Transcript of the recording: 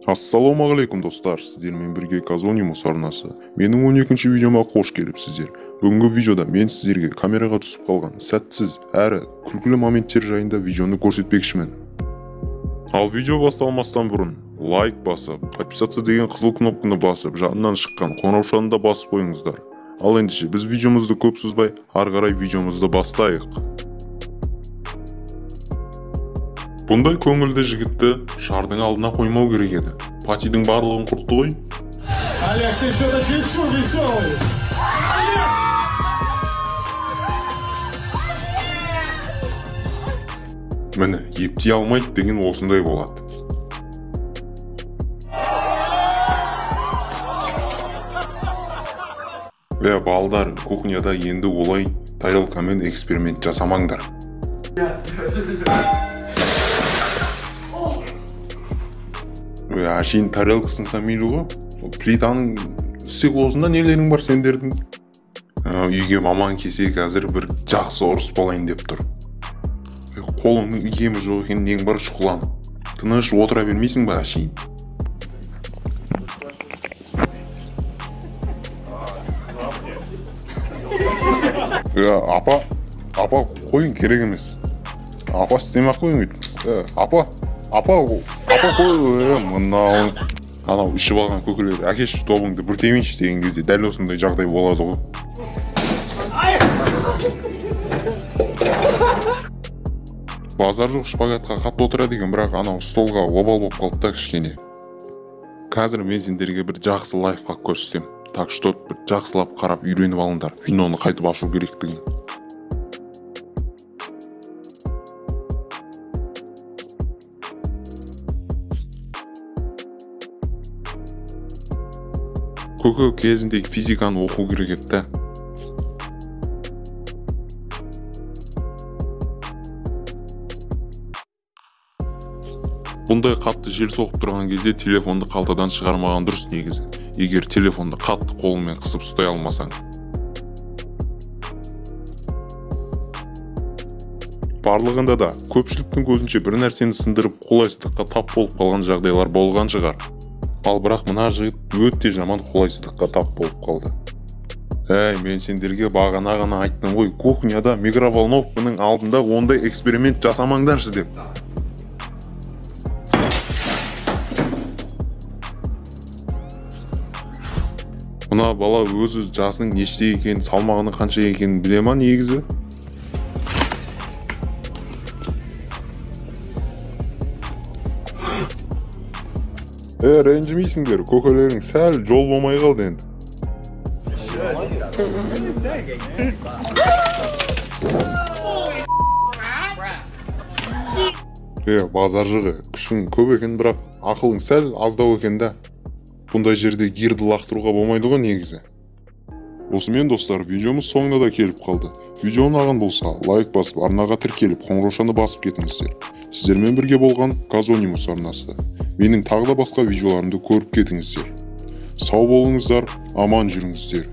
Ассалаумағалейкум достар, сіздермен бірге Казонимус арнасы. Менің 12-ші видеома қош келіпсіздер. Бүгінгі видеода мен сіздерге камераға түсіп қалған сәтсіз әрі күлкілі моменттер жайында видеоны көрсетпекшімін. Ал видео басталмастан бұрын лайк басып, подписаться деген қызыл кнопканы басып, жанынан шыққан қоңыраушаны да басып қойыңыздар. Ал ендеше біз видеомызды көп созбай, ары қарай видеомызды бастайық. Бұндай көңілді жігітті шардың алдына қоймау керек еді. Патидің барлығын құртты ғой. Олег, ты что-то чересчур веселый. Міне, ептей алмайды деген осындай болады. Балдар, кухняда енді олай тарелкамен эксперимент жасамаңдар. Әшейін тарелка сынса мейлі ғой. Плитаның стеклосында нелерің бар сендердің? Үйге маман келсе қазір бір жақсы ұрыс болайын деп тұр. Қолыңның икемі жоқ екен, нең бар шұқыланып. Тыныш отыра бермейсің ба әшейін? Апа, апа қойың керек емес. Апа істемей-ақ қойың өйтіп. Апа, апа, апа қой, мынау анау ішіп алған көкелер, әкеші тобыңды бір тебейінші деген кезде дәл осындай жағдай болады ғой. Базар жоқ шпагатқа қатты отырады екен, бірақ анау столға обал болып қалды да кішкене. Қазір мен сендерге бір жақсы лайфхак көрсетемін. Так что бір жақсылап қарап үйреніп алыңдар, виноны қайтып ашу керектігін. Көке кезінде физиканы оқу керек еді да. Бұндай қатты жел соғып тұрған кезде телефонды қалтадан шығармаған дұрыс негізі. Егер телефонды қатты қолыңмен қысып ұстай алмасаң. Барлығында да көпшіліктің көзінше бір нәрсені сындырып қолайсыздыққа тап болып қалған жағдайлар болған шығар. Ал бірақ мына жігіт өте жаман қолайсыздыққа тап болып қалды. Әй, мен сендерге бағана ғана айттым ғой, кухняда микроволновканың алдында ондай эксперимент жасамаңдаршы деп. Мына бала өзі жасының неште екенін, салмағының қанша екенін біле ма негізі? Ренжімейсіңдер, көкелерің сәл жол болмай қалды енді. Базар жығы, күшің көп екен, бірақ ақылың сәл аздау екен да. Бұндай жерде гирді лақтыруға болмайды ғой негізі. Осымен достар, видеомыз соңына да келіп қалды. Видео ұнаған болса, лайк басып, арнаға тіркеліп, қоңыраушаны басып кетіңіздер. Сіздермен бірге болған Казонимус арнасы. Менің тағы да басқа видеоларымды көріп кетіңіздер. Сау болыңыздар, аман жүріңіздер.